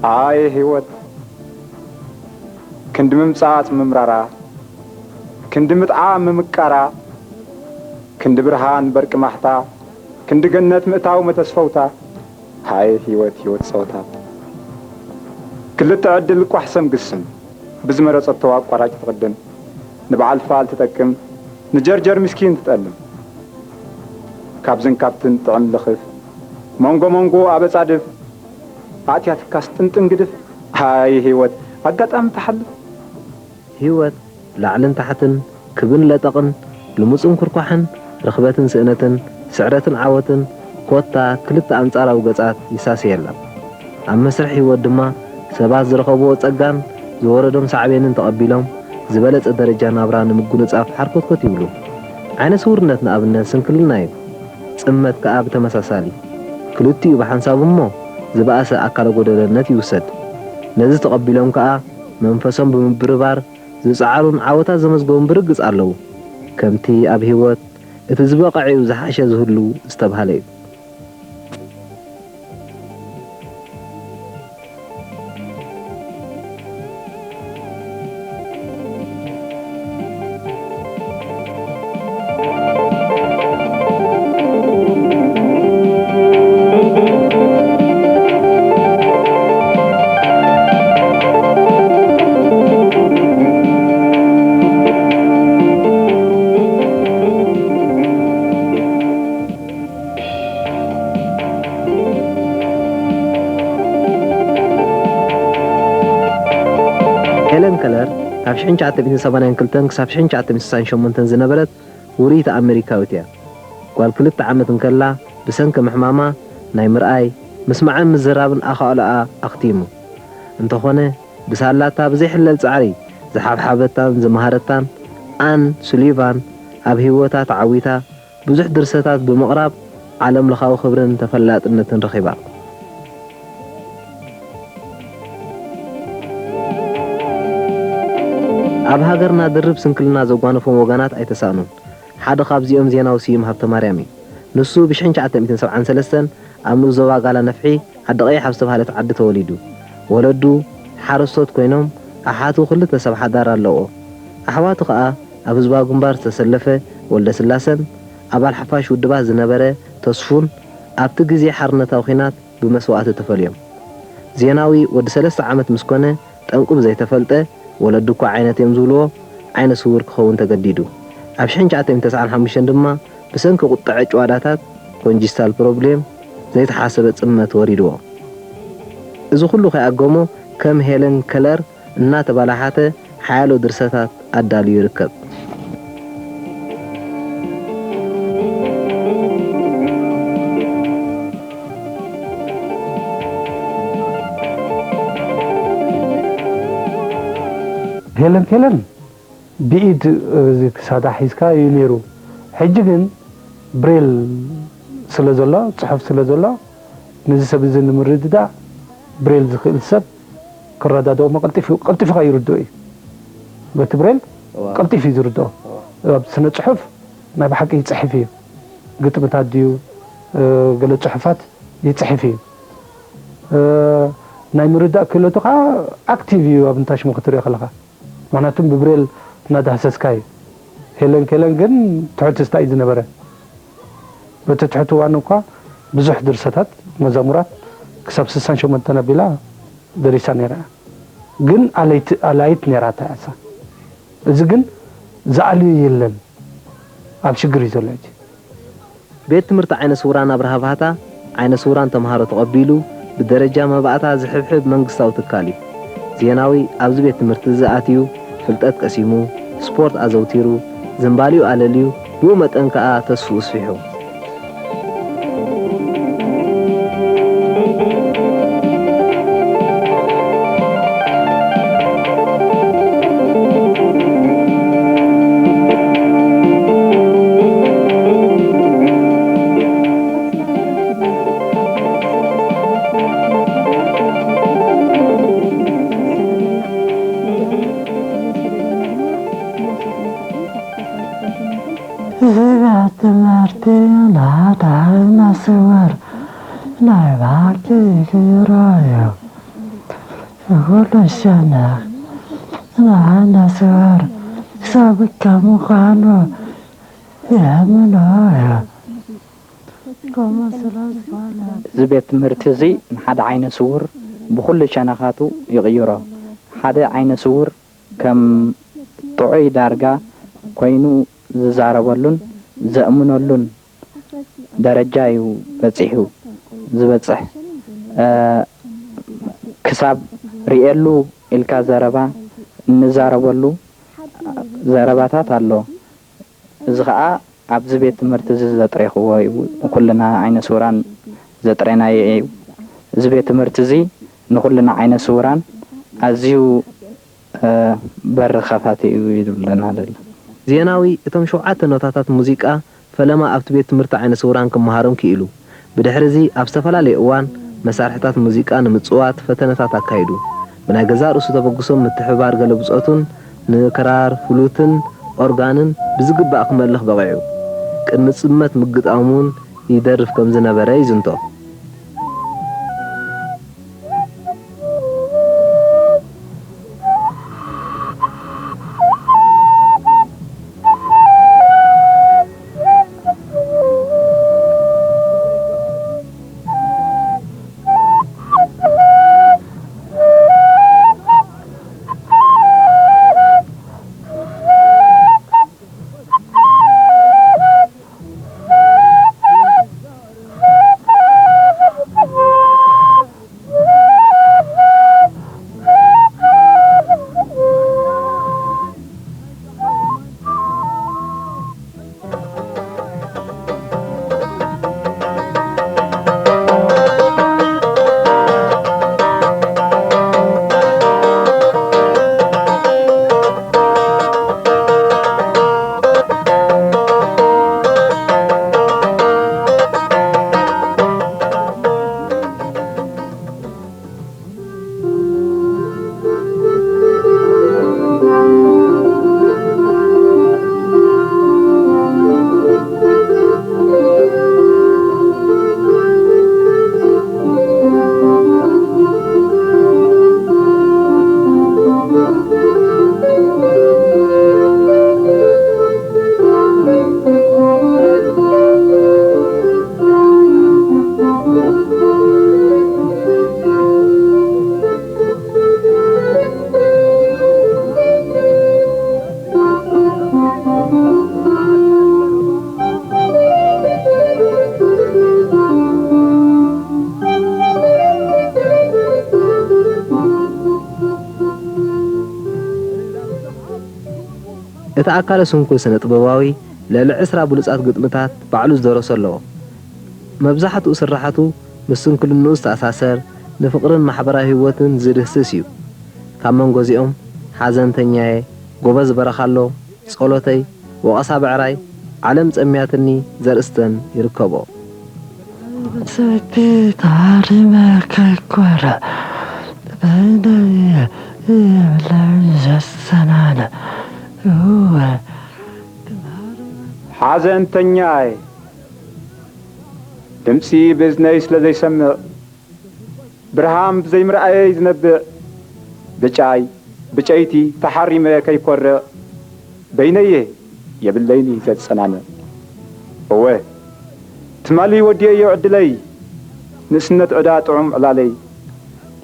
ኣየ ህይወት፣ ክንዲ ምምጻጽ ምምራራ፣ ክንዲ ምጥዓም ምምቃራ፣ ክንዲ ብርሃን በርቂ ማሕታ፣ ክንዲ ገነት ምእታው መተስፈውታ። ሃየ ህይወት፣ ህይወት ጸወታ። ክልተ ዕድል ቋሕ ሰም ግስም፣ ብዝመረጸቶ ኣቋራጭ ትቕድም። ንበዓል ፋል ትጠቅም፣ ንጀርጀር ምስኪን ትጠልም። ካብዝን ካብትን ጥዕም ልኽፍ፣ መንጎ መንጎ ኣበጻድፍ፣ ኣእትያትካስ ጥንጥን ግድፍ። ሃየ ህይወት፣ ኣጋጣሚ ትሓልፍ። ህይወት ላዕልን ታሕትን፣ ክብን ለጠቕን፣ ልሙጽን ኩርኳሕን፣ ርኽበትን ስእነትን፣ ስዕረትን ዓወትን፣ ኮታ ክልተ ኣንጻራዊ ገጻት ይሳሰየላ። ኣብ መስርሕ ህይወት ድማ፣ ሰባት ዝረኸብዎ ጸጋን ዝወረዶም ሳዕቤንን ተቐቢሎም፣ ዝበለጸ ደረጃ ናብራ ንምጉንጻፍ ሓርኮትኮት ይብሉ። ዓይነ ስውርነት ንኣብነት ስንክልና እዩ። ጽመት ከኣ ብተመሳሳሊ። ክልቲኡ ብሓንሳብ እሞ፣ ዝበኣሰ ኣካለ ጎደሎነት ይውሰድ። ነዚ ተቐቢሎም ከኣ፣ መንፈሶም ብምብርባር፣ ዝጸዓሩን ዓወታት ዘመዝገቡን ብርግጽ ኣለዉ። ከምቲ ኣብ ህይወት፣ እቲ ዝበቐዐ'ዩ ዝሓሸ ዝህሉ ዝተብሃለ እዩ። ሄለን ከለር፣ ካብ ሽሕን ትሽዓተ ሚእትን ሰማንያን ክልተን ክሳብ ሽሕን ትሽዓተ ሚእትን ስሳን ሸሞንተን ዝነበረት ውርይቲ ኣመሪካዊት እያ። ጓል ክልተ ዓመት እንከላ፣ ብሰንኪ ምሕማማ፣ ናይ ምርኣይ፣ ምስማዕን ምዝራብን ኣኻእሎኣ ኣኽቲሙ። እንተኾነ፣ ብሳላታ ብዘይሕለል ጻዕሪ ዝሓብሓበታን ዝመሃረታን ኣን ሱሊቫን፣ ኣብ ህይወታ ተዓዊታ፣ ብዙሕ ድርሰታት ብምቕራብ ዓለምለኻዊ ክብርን ተፈላጥነትን ረኺባ። ኣብ ሃገርና ድርብ ስንክልና ዘጓነፎም ወገናት ኣይተሳእኑን። ሓደ ካብዚኦም ዜናዊ ስዩም ሃብተማርያም እዩ። ንሱ ብሽሕን ትሽዓተ ሚእትን ሰብዓን ሰለስተን ኣብ ንኡስ ዞባ ጋላ ነፍሒ ዓዲ ቀይሕ ኣብ ዝተባህለት ዓዲ ተወሊዱ። ወለዱ ሓረስቶት ኮይኖም፣ ኣሓቱ ክልተ ሰብ ሓዳር ኣለዎ። ኣሕዋቱ ከኣ ኣብ ህዝባዊ ግንባር ዝተሰለፈ ወልደስላሰን ኣባል ሓፋሽ ውድባት ዝነበረ ተስፉን ኣብቲ ግዜ ሓርነታዊ ኲናት ብመስዋእቲ ተፈልዮም። ዜናዊ ወዲ ሰለስተ ዓመት ምስ ኮነ ጠንቁ ብዘይተፈልጠ፣ ወለዱ እኳ ዓይነት እዮም ዝብልዎ፣ ዓይነ ስውር ክኸውን ተገዲዱ። ኣብ ሽሕን ትሽዓተ ሚእትን ተስዓን ሓሙሽተን ድማ ብሰንኪ ቁጠዐ ጭዋዳታት፣ ኮንጂስታል ፕሮብሌም፣ ዘይተሓሰበ ጽመት ወሪድዎ። እዚ ኩሉ ከይኣገሞ፣ ከም ሄለን ከለር እናተባላሓተ ሓያሎ ድርሰታት ኣዳልዩ ይርከብ። ሄለን ኬለር ብኢድ፣ እ፣ ክሳዳ ሒዝካ እዩ ነይሩ። ሕጂ ግን ብሬል ስለ ዘሎ፣ ጽሑፍ ስለ ዘሎ፣ ነዚ ሰብ እዚ ንምርድዳእ ብሬል ዝኽእል ሰብ ክረዳድኦ እሞ ቀልጢፉ፣ ቀልጢፉ ከኣ ይርድኦ እዩ። በቲ ብሬል እዋ። ቀልጢፉ እዩ ዝርድኦ። እዋ። ኣብ ስነ ጽሑፍ ናይ ብሓቂ ይጽሕፍ እዩ። ግጥምታት ድዩ፣ እ፣ ገለ ጽሑፋት ይጽሕፍ እዩ። እ፣ ናይ ምርዳእ ክእለቱ ከኣ ኣክቲቭ እዩ ኣብ እንታሽሞ ክትሪኦ ከለኻ። ምኽንያቱም ብብሬል እናዳህሰስካ እዩ። ሄለን ኬለር ግን ትሑት ስታይ ዝነበረ። በቲ ትሑት እዋን እኳ ብዙሕ ድርሰታት፣ መዛሙራት ክሳብ ስሳን ሸሞንተን ኣቢላ ደሪሳ ነይራ እያ። ግን ኣለይቲ-፣ ኣላይት ነይራ እታ እሳ። እዚ ግን ዝኣልዮ የለን። ኣብ ሽግር እዩ ዘሎ ሕጂ። ቤት ትምህርቲ ዓይነ ስውራን ኣብርሃ ባህታ፣ ዓይነ ስውራን ተምሃሮ ተቐቢሉ፣ ብደረጃ መባእታ ዝሕብሕብ መንግስታዊ ትካል እዩ። ዜናዊ ኣብዚ ቤት ትምህርቲ እዚ ኣትዩ፣ ፍልጠት ቀሲሙ፣ ስፖርት ኣዘውቲሩ፣ ዝንባሊኡ ኣለልዩ፣ ብኡ መጠን ከኣ ተስፍኡ ኣስፊሑ። ትምህርቲ ናዳይ መስውር ናይ ባንኪ ቢሮ እዩ። ኩሉ ሸነ ንዓና ስውር ክሳብ ከም ምዃኑ የምኖ። ከምኡ ስለ ዝኾነ፣ እዚ ቤት ትምህርቲ እዚ ንሓደ ዓይነ ስውር ብኹሉ ሸነኻቱ ይቕይሮ። ሓደ ዓይነ ስውር ከም ጥዑይ ዳርጋ ኮይኑ ዝዛረበሉን ዘእምነሉን ደረጃ እዩ በጺሑ ዝበጽሕ። እ፣ ክሳብ ርእየሉ ኢልካ ዘረባ እንዛረበሉ ዘረባታት ኣሎ። እዚ ኸኣ ኣብዚ ቤት ትምህርቲ እዚ ዘጥሬኽዎ እዩ። ኩልና ዓይነ ስውራን ዘጥሬናዮ እዩ። እዚ ቤት ትምህርቲ እዚ ንኹልና ዓይነ ስውራን ኣዝዩ፣ እ፣ በሪ ከፋቲ እዩ ይብለና ዘሎ። ዜናዊ እቶም ሸውዓተ ኖታታት ሙዚቃ ፈለማ ኣብቲ ቤት ትምህርቲ ዓይነ ስውራን ክመሃሮም ክኢሉ። ብድሕሪ እዚ ኣብ ዝተፈላለየ እዋን መሳርሕታት ሙዚቃ ንምጽዋት ፈተነታት ኣካይዱ። ብናይ ገዛእ ርእሱ ተበግሶን ምትሕብባር ገለ ብጾቱን ንክራር፣ ፍሉትን ኦርጋንን ብዝግባእ ክመልኽ በቒዑ። ቅድሚ ጽልመት ምግጣሙን ይደርፍ ከም ዝነበረ ይዝንቶ። እቲ ኣካለ ስንኩል ስነ ጥበባዊ ልዕሊ ዕስራ ብሉጻት ግጥምታት ባዕሉ ዝደረሶ ኣለዎ። መብዛሕትኡ ስርሓቱ ምስ ስንክልንኡ ዝተኣሳሰር፣ ንፍቕርን ማሕበራዊ ህይወትን ዝድህስስ እዩ። ካብ መንጎ እዚኦም ሓዘንተኛየ፣ ጎበዝ በረኻሎ፣ ጸሎተይ፣ ወቐሳ ብዕራይ፣ ዓለም ጸምያትኒ ዘርእስተን ይርከብኦ። ሰይቲ ተሃሪመ ከይኮረ በይነይ የብለይ ዘሰናነ። እወ። ሓዘንተኛይ፣ ድምጺ ብእዝነይ ስለ ዘይሰምዕ፣ ብርሃን ብዘይምርኣየይ ዝነብዕ፣ ብጫይ ብጨይቲ ተሓሪመ ከይኮርዕ፣ በይነየ የብለይኒ ዘጸናንዕ። እወ፣ ትማሊ ወዲኤዮ ዕድለይ፣ ንእስነት ዕዳ ጥዑም ዕላለይ፣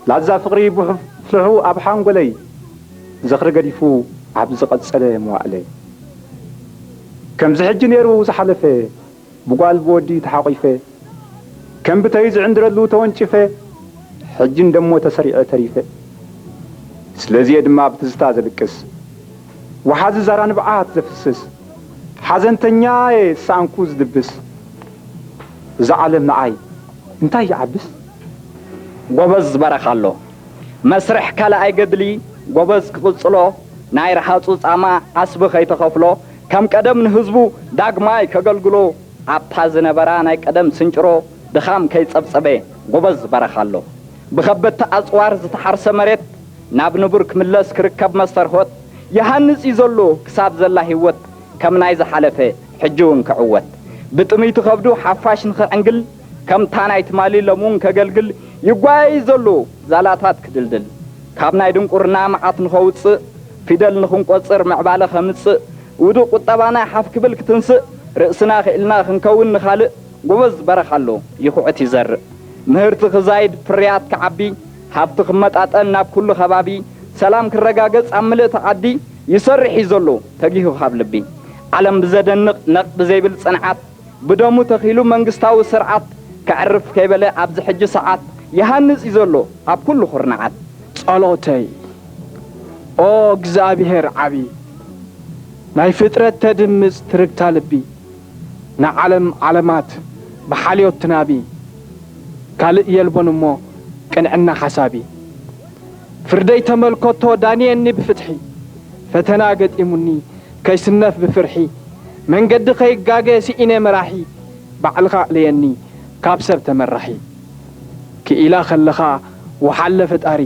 ላዛ ፍቕሪ ብፍልሑ ኣብ ሓንጎለይ፣ ዝኽሪ ገዲፉ ኣብ ዝቐጸለ መዋእለይ። ከምዚ ሕጂ ነይሩ ዝሓለፈ፣ ብጓል ብወዲ ተሓቒፈ፣ ከም ብተይ ዝዕንድረሉ ተወንጪፈ፣ ሕጂ እንደሞ ተሰሪዐ ተሪፈ። ስለዚ'የ ድማ ብትዝታ ዘልቅስ፣ ወሓዚ ዛራ ንብዓት ዘፍስስ፣ ሓዘንተኛ'የ ዝሰኣንኩ ዝድብስ። እዛ ዓለም ንዓይ እንታይ ይዓብስ? ጎበዝ በረኻ ኣሎ። መስርሕ ካልኣይ ገድሊ ጎበዝ ክቕጽሎ፣ ናይ ረሃጹ ጻማ ዓስቢ ከይተኸፍሎ፣ ከም ቀደም ንህዝቡ ዳግማይ ከገልግሎ፣ ኣብታ ዝነበራ ናይ ቀደም ስንጭሮ ድኻም ከይጸብጸበ፣ ጎበዝ በረኻ ኣሎ። ብኸበድቲ ኣጽዋር ዝተሓርሰ መሬት ናብ ንቡር ክምለስ ክርከብ መስተርሆት ይሃንጽ እዩ ዘሎ ክሳብ ዘላ ህይወት ከም ናይ ዝሓለፈ ሕጂ እውን ክዕወት። ብጥምይቲ ከብዱ ሓፋሽ ንኽዕንግል ከምታ ናይ ትማሊ ሎምውን ከገልግል ይጓየ እዩ ዘሎ ዛላታት ክድልድል። ካብ ናይ ድንቁርና መዓት ንኸውጽእ፣ ፊደል ንኽንቆጽር ምዕባለ ኸምጽእ፣ ውዱእ ቁጠባና ሓፍ ክብል ክትንስእ፣ ርእስና ክኢልና ክንከውን ንኻልእ፣ ጎበዝ በረኻ ኣሎ ይኹዕት ይዘርእ። ምህርቲ ክዛይድ ፍርያት ክዓቢ፣ ሃብቲ ክመጣጠን ናብ ኩሉ ከባቢ፣ ሰላም ክረጋገጽ ኣብ ምልእቲ ዓዲ፣ ይሰርሕ እዩ ዘሎ ተጊሁ ካብ ልቢ። ዓለም ብዘደንቕ ነቕ ብዘይብል ጽንዓት፣ ብደሙ ተኺሉ መንግስታዊ ስርዓት፣ ከዕርፍ ከይበለ ኣብዚ ሕጂ ሰዓት፣ ይሃንጽ እዩ ዘሎ ኣብ ኩሉ ኩርናዓት። ጸሎተይ ኦ እግዚኣብሔር ዓቢ፣ ናይ ፍጥረት ተድምጽ ትርግታ ልቢ፣ ንዓለም ዓለማት ብሓልዮት ትናቢ፣ ካልእ የልቦን እሞ ቅንዕና ሓሳቢ። ፍርደይ ተመልከቶ ዳንየኒ ብፍትሒ፣ ፈተና ገጢሙኒ ከይስነፍ ብፍርሒ፣ መንገዲ ከይጋገ ስኢነ መራሒ፣ ባዕልኻ ኣዕለየኒ ካብ ሰብ ተመራሒ። ክኢላ ከለኻ ወሓለ ፈጣሪ፣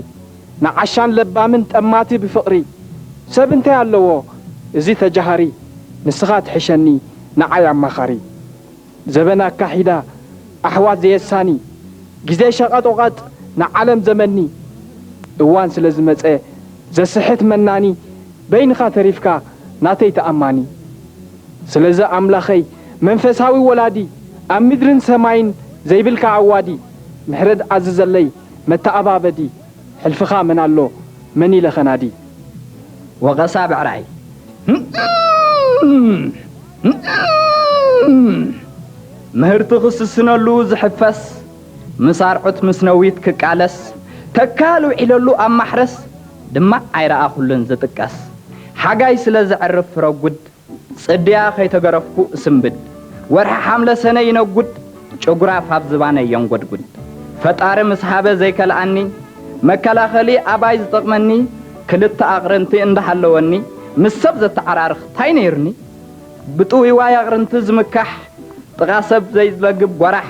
ንዓሻን ለባምን ጠማቲ ብፍቕሪ። ሰብ እንታይ ኣለዎ እዚ ተጃሃሪ፣ ንስኻ ትሕሸኒ ንዓይ ኣማኻሪ። ዘበን ኣካሒዳ ኣሕዋት ዘየሳኒ፣ ግዜ ሸቐጥ ወቐጥ ንዓለም ዘመኒ። እዋን ስለ ዝመጸ ዘስሕት መናኒ፣ በይንኻ ተሪፍካ ናተይ ተኣማኒ። ስለዚ ኣምላኸይ መንፈሳዊ ወላዲ፣ ኣብ ምድርን ሰማይን ዘይብልካ ዓዋዲ፣ ምሕረት ኣዝዘለይ መተኣባበዲ። ሕልፍኻ መን ኣሎ መን ኢለ ኸናዲ። ወቐሳ ብዕራይ። ምህርቲ ክስስነሉ ዝሕፈስ፣ ምስ ኣርዑት ምስ ነዊት ክቃለስ፣ ተካል ውዒለሉ ኣብ ማሕረስ፣ ድማ ኣይረኣኹሉን ዝጥቀስ። ሓጋይ ስለ ዘዕርፍ ፍረጉድ፣ ጽድያ ከይተገረፍኩ እስንብድ። ወርሒ ሓምለ ሰነ ይነጉድ፣ ጨጉራፍ ኣብ ዝባነይ የንጎድጉድ። ፈጣሪ ምስ ሃበ ዘይከልኣኒ፣ መከላኸሊ ኣባይ ዝጠቕመኒ፣ ክልተ ኣቕርንቲ እንዳሃለወኒ፣ ምስ ሰብ ዘተዓራርኽ ታይ ነይርኒ? ብጥውይዋይ ኣቕርንቲ ዝምካሕ፣ ጥቓ ሰብ ዘይለግብ ጓራሕ፣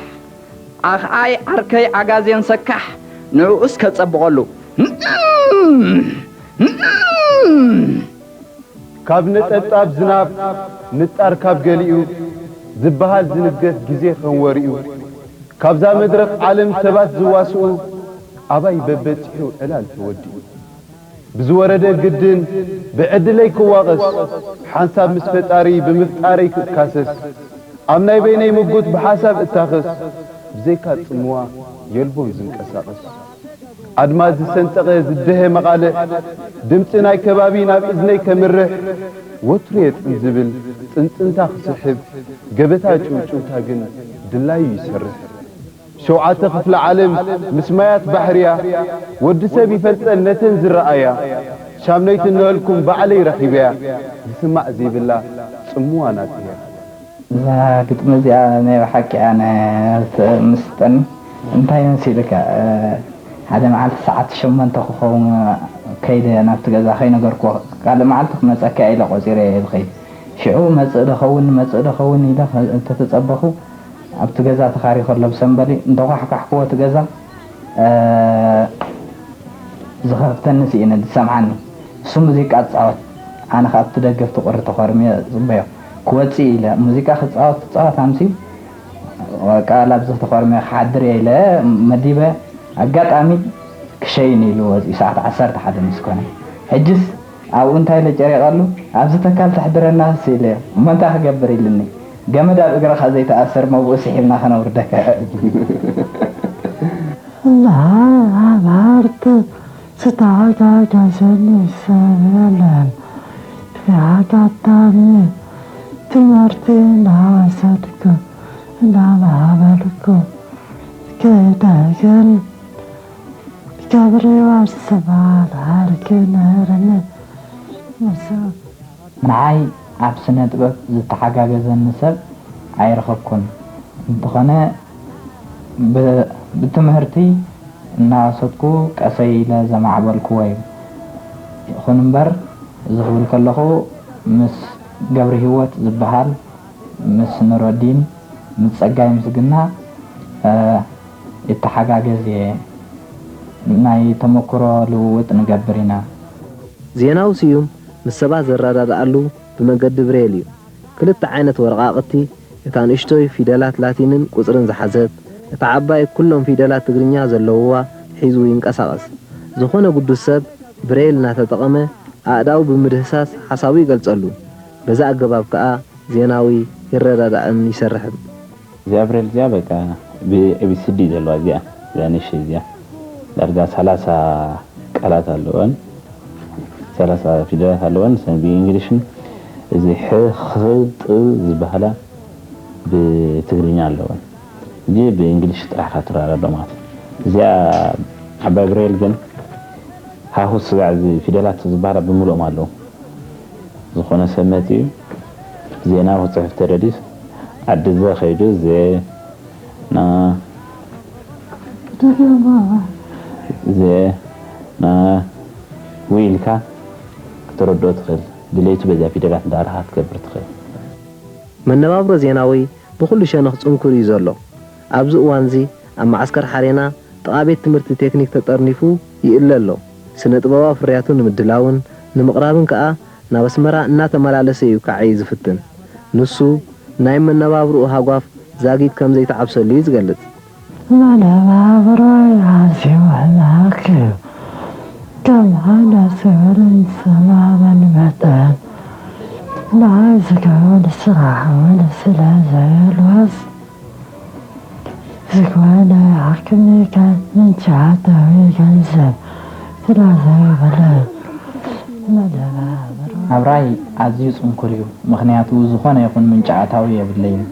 ኣኽዓይ ዓርከይ ዓጋዜን ሰካሕ፣ ንዕኡስ ከጸብቐሉ። ካብ ነጠብጣብ ዝናብ ንጣር ካብ ገሊኡ ዝበሃል ዝንገፍ ግዜ ከም ወሪኡ፣ ካብዛ መድረኽ ዓለም ሰባት ዝዋስኡ ኣባይ በበጺሑ ዕላል ተወዲኡ። ብዝወረደ ግድን ብዕድለይ ክዋቐስ፣ ሓንሳብ ምስ ፈጣሪ ብምፍጣረይ ክካሰስ፣ ኣብ ናይ በይነይ ምጉት ብሓሳብ እታኸስ፣ ብዘይካ ጽምዋ የልቦን ዝንቀሳቐስ። ኣድማስ ዝሰንጠቐ ዝደሀ መቓልሕ፣ ድምጺ ናይ ከባቢ ናብ እዝነይ ከምርሕ፣ ወትሩ የጥን ዝብል ጽንጽንታ ክስሕብ፣ ገበታ ጭውጭውታ ግን ድላዩ ይሰርሕ። ሸውዓተ ክፍለ ዓለም ምስ ማያት ባሕርያ፣ ወዲ ሰብ ይፈልጠን ነተን ዝረኣያ። ሻምነይቲ እንሀልኩም ባዕለይ ረኺበያ፣ ዝስማዕ ዘይብላ ጽምዋ ናተያ። እዛ ግጥሚ እዚኣ ናይ ብሓቂ ኣነ ትምስጠኒ። እንታይ መሲልካ? ሓደ መዓልቲ ሰዓት ሸሞንተ ክኸውን ከይደ ናብቲ ገዛ ከይነገርኩዎ፣ ካልእ መዓልቲ ክመጸካ ኢለ ቆጺረ እየ ዝኸይድ። ሽዑ መጽእ ዶ ኸውን፣ መጽእ ዶ ኸውን ኢለ እንተተጸበኹ፣ ኣብቲ ገዛ ተኻሪ ከሎ ብሰንበሊ እንተኳሕኳሕክዎ እቲ ገዛ፣ እ፣ ዝኸፍተኒ ስኢነ ዝሰምዓኒ። እሱ ሙዚቃ ዝጻወት፣ ኣነ ከኣ ኣብቲ ደገ ኣብቲ ቁሪ ተኾርምየ ዝጽበዮ። ክወጽእ ኢለ ሙዚቃ ክጻወት ክጻወት ኣምስዩ፣ በቃ ላብዚ ተኾርምየ ክሓድር እየ ኢለ መዲበ፣ ኣጋጣሚ ክሸይን ኢሉ ወጺኡ ሰዓት ዓሰርተ ሓደ ምስ ኮነ። ሕጅስ ኣብኡ እንታይ ኢለ ጨሪቐሉ፣ ኣብዚ ተካል ተሕድረናስ ኢለዮ። እሞ እንታይ ክገብር ኢሉኒ፣ ገመድ ኣብ እግርኻ ዘይትኣስር መብኡ ስሒብና ከነውርደካ። ላባርት ዝተሓጋገዘኒ ሰብ የለን። ብኣጋጣሚ ትምህርቲ እናወሰድኩ እናማዕበልኩ ከይደ ግን ገብርዋር ዝበሃል ዓርኪ ነይርኒ። ንሱ ንዓይ ኣብ ስነ ጥበብ ዝተሓጋገዘኒ ሰብ ኣይረኸብኩን። እንተኾነ ብ-፣ ብትምህርቲ እናወሰድኩ ቀሰይ ኢለ ዘማዕበልኩዎ እዩ። ይኹን እምበር፣ እዚ ክብል ከለኹ ምስ ገብረሂወት ዝበሃል፣ ምስ ኑረዲን፣ ምስ ጸጋይ ምስግና፣ እ፣ ይተሓጋገዝ እየ። ናይ ተመኩሮ ልውውጥ ንገብር ኢና። ዜናዊ ስዩም ምስ ሰባት ዘረዳድኣሉ ብመገዲ ብሬል እዩ። ክልተ ዓይነት ወረቓቕቲ፣ እታ ንእሽቶይ ፊደላት ላቲንን ቁጽርን ዝሓዘት፣ እታ ዓባይ ኩሎም ፊደላት ትግርኛ ዘለውዋ ሒዙ ይንቀሳቐስ። ዝኾነ ግዱስ ሰብ ብሬል እናተጠቐመ ኣእዳው ብምድህሳስ ሓሳቡ ይገልጸሉ። በዚ ኣገባብ ከኣ ዜናዊ ይረዳዳእን ይሰርሕን። እዚኣ ብሬል እዚኣ በቃ ብኤቢሲዲ ዘለዋ እዚኣ፣ እዚኣ ንእሽተይ እዚኣ ዳርጋ ሰላሳ ቃላት ኣለወን፣ ሰላሳ ፊደላት ኣለወን። ሰን ብእንግሊሽን እዚ ሕ፣ ኽ፣ ጥ ዝበሃላ ብትግርኛ ኣለወን። እዚ ብእንግሊሽ ጥራሕ ካትራር ኣሎ ማለት እዩ። እዚኣ ዓባይ ብሬል ግን ሃሁ ስጋዕ እዚ ፊደላት ዝበሃላ ብምልኦም ኣለዉ። ዝኾነ ሰብ መጺኡ ዜና ክጽሕፍ ተደልዩ ዓዲ ዘ ከይዱ ዘ ና ዘ ና ው ኢልካ ክትረድኦ ትኽእል። ድሌቱ በዚኣ ፊደላት እንዳረኻ ክትገብር ትኽእል። መነባብሮ ዜናዊ ብኹሉ ሸነኽ ጽንኩር እዩ ዘሎ። ኣብዚ እዋንዚ ኣብ መዓስከር ሓሬና ጥቓ ቤት ትምህርቲ ቴክኒክ ተጠርኒፉ ይእለ ኣሎ። ስነ ጥበባዊ ፍርያቱ ንምድላውን ንምቕራብን ከኣ ናብ ኣስመራ እናተመላለሰ እዩ ክዓዪ ዝፍትን። ንሱ ናይ መነባብርኡ ሃጓፍ ዛጊት ከም ዘይተዓብሰሉ እዩ ዝገልጽ። መነባብሮይ ኣዝዩ ሕማቕ እዩ። ከም ሓደ ስብል ዝሰማመኒ መጠን ንዓይ ዝከውን ስራሕ እውን ስለ ዘይህልወስ ዝኾነ ዓቅሚ ከም ምንጪ ኣታዊ ገንዘብ ስለ ዘይብለይ መነባብሮ ናብራይ ኣዝዩ ጽንኩር እዩ። ምኽንያቱ ዝኾነ ይኹን ምንጪ ኣታዊ የብለይን።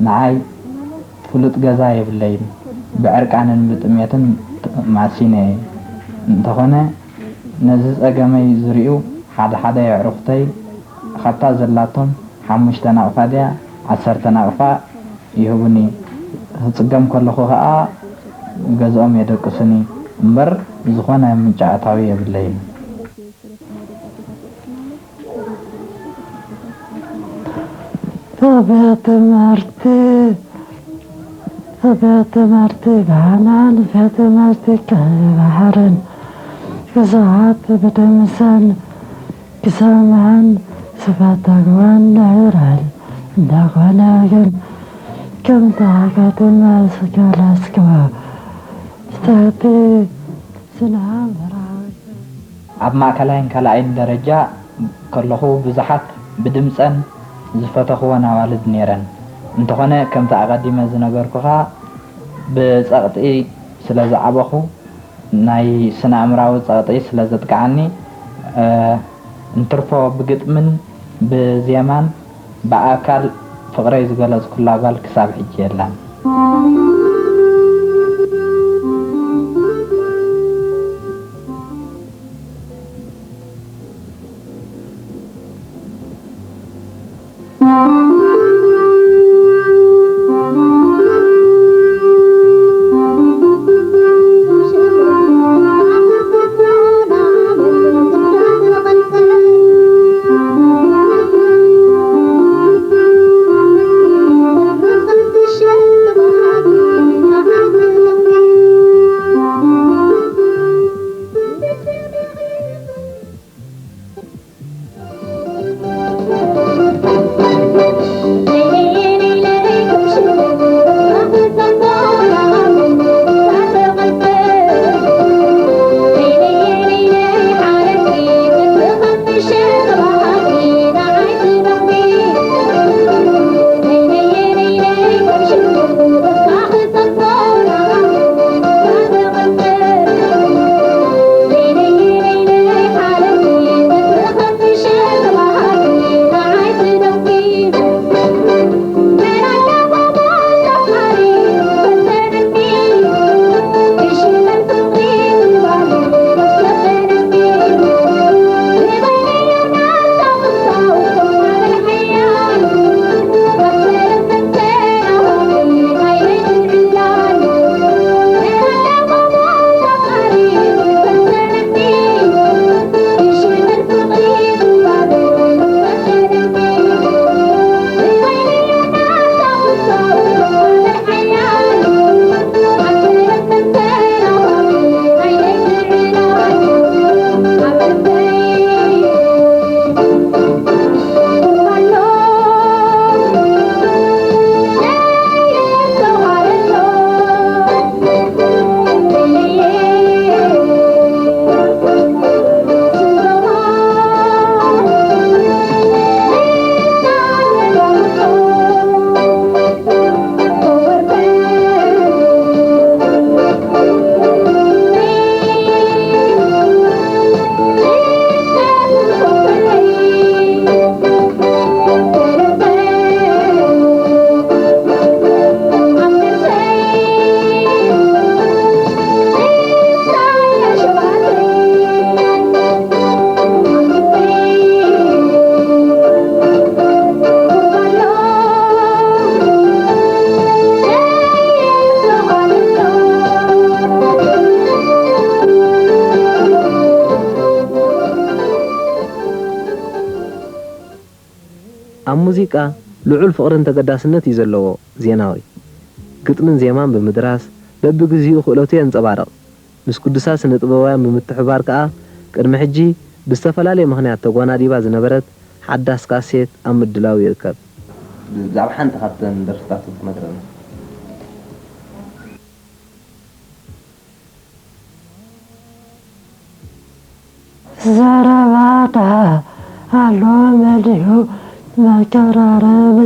ንዓይ ፍሉጥ ገዛ የብለይን። ብዕርቃንን ብጥሜትን ማሲነ እየ። እንተኾነ ነዚ ጸገመይ ዝርእዩ ሓደ ሓደ የዕሩኽተይ ካብታ ዘላቶም ሓሙሽተ ናቕፋ ድያ ዓሰርተ ናቕፋ ይህቡኒ። ክጽገም ከለኹ ኸኣ ገዝኦም የደቅሱኒ እምበር ዝኾነ ምንጪ ኣታዊ የብለይን። ቤት ትምህርቲ ቤት ትምህርቲ ጋናን ቤት ትምህርቲ ቀይ ባሕርን ግዛት ብድምሰን ክሰምዐን ዝፈተግወን ነይረን። እንተኾነ ግን ከምቲ ኣቐዲመ ዝገለጽክዎ ትሕቲ ስነ ኣእምራዊ ኣብ ማእከላይን ካልኣይን ደረጃ ከለኹ ብዙሓት ብድምጸን ዝፈተኽወን ኣዋልድ ነይረን። እንተኾነ ከምቲ ኣቐዲመ ዝነገርኩኻ ብጸቕጢ ስለ ዝዓበኹ ናይ ስነ ኣእምራዊ ጸቕጢ ስለ ዘጥቅዓኒ፣ እ፣ እንትርፎ ብግጥምን ብዜማን ብኣካል ፍቕረይ ዝገለጽኩላ ጓል ክሳብ ሕጂ የላን። ኣብ ሙዚቃ ልዑል ፍቕርን ተገዳስነት እዩ ዘለዎ ዜናዊ። ግጥምን ዜማን ብምድራስ በብግዚኡ ክእለቱ የንጸባርቕ። ምስ ግዱሳት ስነ ጥበባውያን ብምትሕብባር ከኣ ቅድሚ ሕጂ ብዝተፈላለየ ምኽንያት ተጓናዲባ ዝነበረት ሓዳስ ካሴት ኣብ ምድላው ይርከብ። ብዛዕባ ሓንቲ ካብተን ደርፍታቱ ክትነግረና? ዘረባታ ኣሎ መሊኡ መቀራረቢ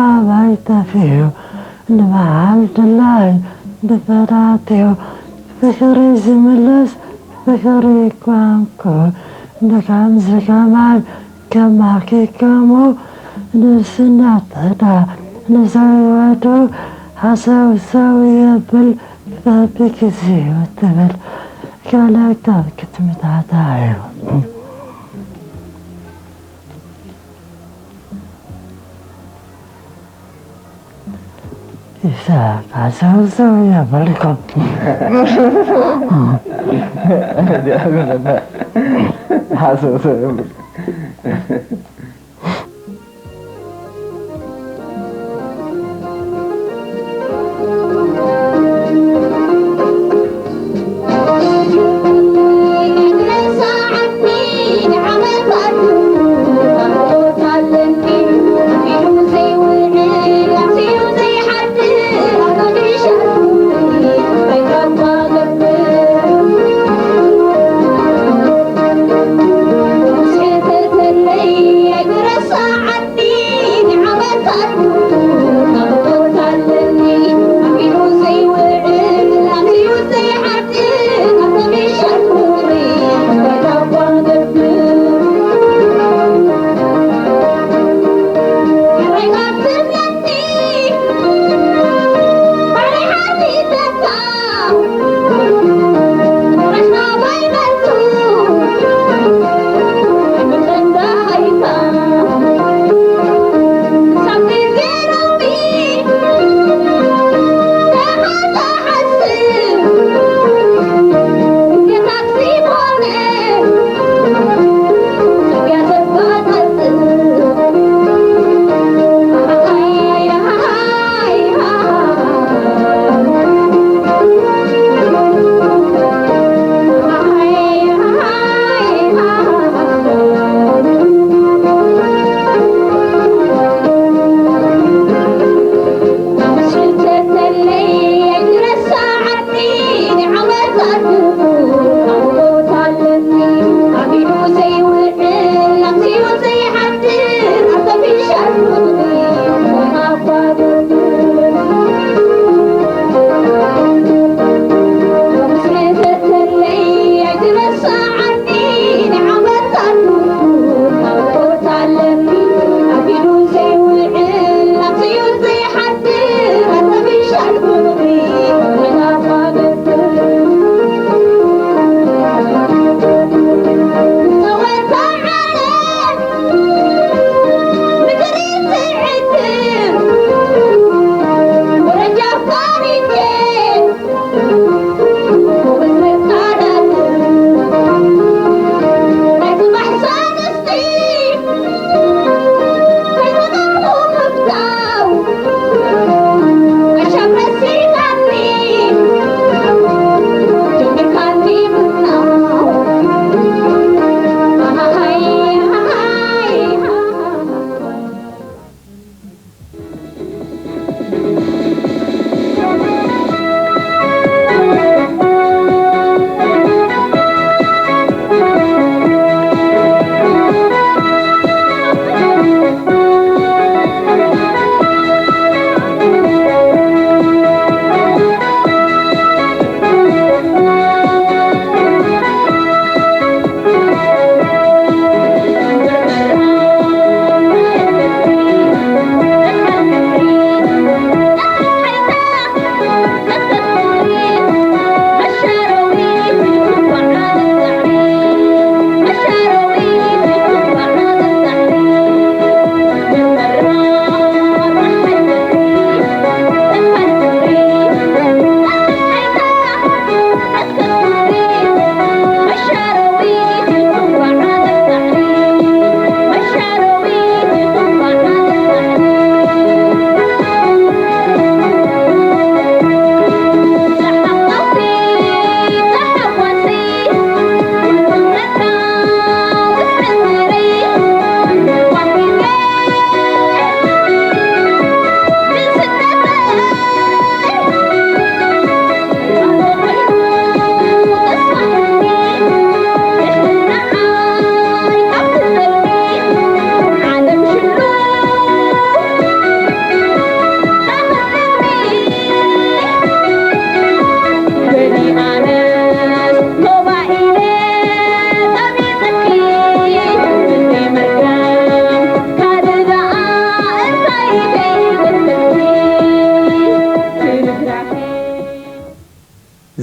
ኣባይ ጠፊኡ ንበዓል ድላይ ብፈዳትኡ ፍቕሪ ዝምለስ ፍቕሪ ቋንቁ ብከምዚ ከማይ ከማኺ ከሙ ንስና ተዳ ንሰብ ህይወቱ ሃሰውሰው የብል በብግዜኡ ትብል ገለ ካብ ግጥምታታ እዩ። ይስሐቅ ሃሰውሰው የበልኩም።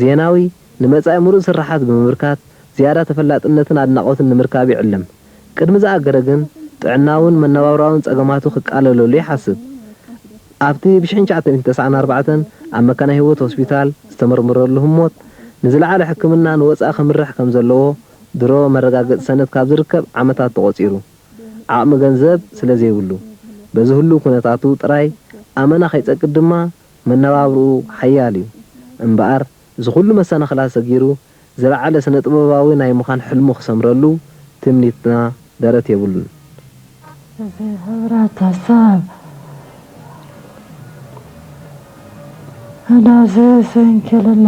ዜናዊ ንመጻኢ ምሉእ ስርሓት ብምብርካት ዝያዳ ተፈላጥነትን ኣድናቖትን ንምርካብ ይዕልም። ቅድሚ ዝኣገረ ግን ጥዕናውን መነባብራውን ጸገማቱ ክቃለለሉ ይሓስብ። ኣብቲ ብ ሽሕን ትሽዓተ ሚእትን ተስዓን ኣርባዕተን ኣብ መካነ ህይወት ሆስፒታል ዝተመርመረሉ ህሞት ንዝለዓለ ሕክምና ንወጻኢ ከምርሕ ከም ዘለዎ ድሮ መረጋገጺ ሰነድ ካብ ዝርከብ ዓመታት ተቖጺሩ። ዓቕሚ ገንዘብ ስለ ዘይብሉ በዚ ህሉው ኩነታቱ ጥራይ ኣመና ከይጸቅጥ ድማ መነባብርኡ ሓያል እዩ። እምበኣር እዚ ኩሉ መሰናኽላት ሰጊሩ ዝለዓለ ስነ ጥበባዊ ናይ ምዃን ሕልሙ ክሰምረሉ ትምኒትና ደረት የብሉን። እዚ ሕብረተሰብ ነዚ ስንክልና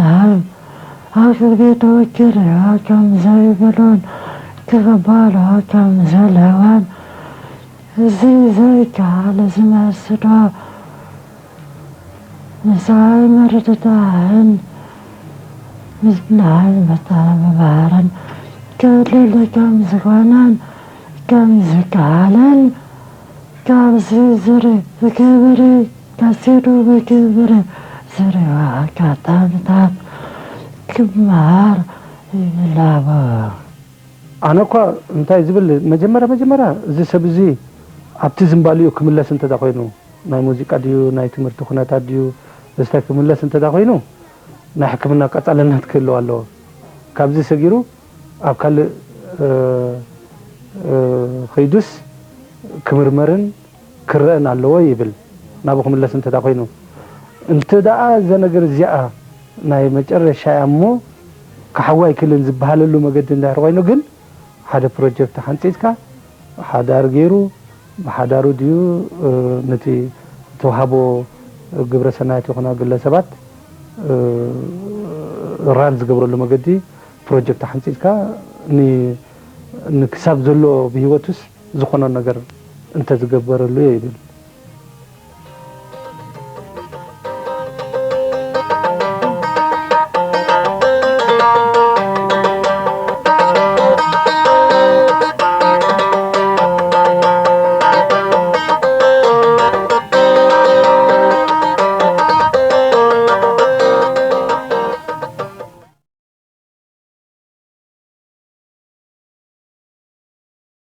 ኣኽብሪቱ ክሪኦ ከም ዘይብሉን ክቕበሎ ከም ዘለዎን እዚ ዘይከኣል ዝመስዶ ምሳይ ምርድዳእን ምዝናይን ምትሕብባርን ክልል ከም ዝኾነን ከም ዝከኣልን ካብዚ ዝሪ ብክብሪ ቀሲዱ ብክብሪ ዝሪኦ ኣጋጣሚታት ክመሃር ይላቦ። ኣነ እኳ እንታይ ዝብል መጀመርያ መጀመርያ እዚ ሰብ እዚ ኣብቲ ዝንባሊኡ ክምለስ እንተዳ ኮይኑ ናይ ሙዚቃ ድዩ ናይ ትምህርቲ ኩነታት ድዩ ዝስታይ ክምለስ እንተዳ ኮይኑ ናይ ሕክምና ቀጻልነት ክህልዎ ኣለዎ። ካብዚ ሰጊሩ ኣብ ካልእ ኸይዱስ ክምርመርን ክረእን ኣለዎ ይብል። ናብኡ ክምለስ እንተዳ ኮይኑ እንተ ደኣ እዛ ነገር እዚኣ ናይ መጨረሻ እያ እሞ ክሓዋ ኣይክልን ዝበሃለሉ መገዲ እንድሕር ኮይኑ ግን ሓደ ፕሮጀክት ሓንጺጽካ ሓዳር ገይሩ ብሓዳሩ ድዩ ነቲ ተዋህቦ ግብረ ሰናያት ይኹና ግለሰባት ራን ዝገብረሉ መገዲ ፕሮጀክት ሓንጺጽካ ንክሳብ ዘሎ ብህይወቱስ ዝኾኖ ነገር እንተዝገበረሉ እየ ይብል።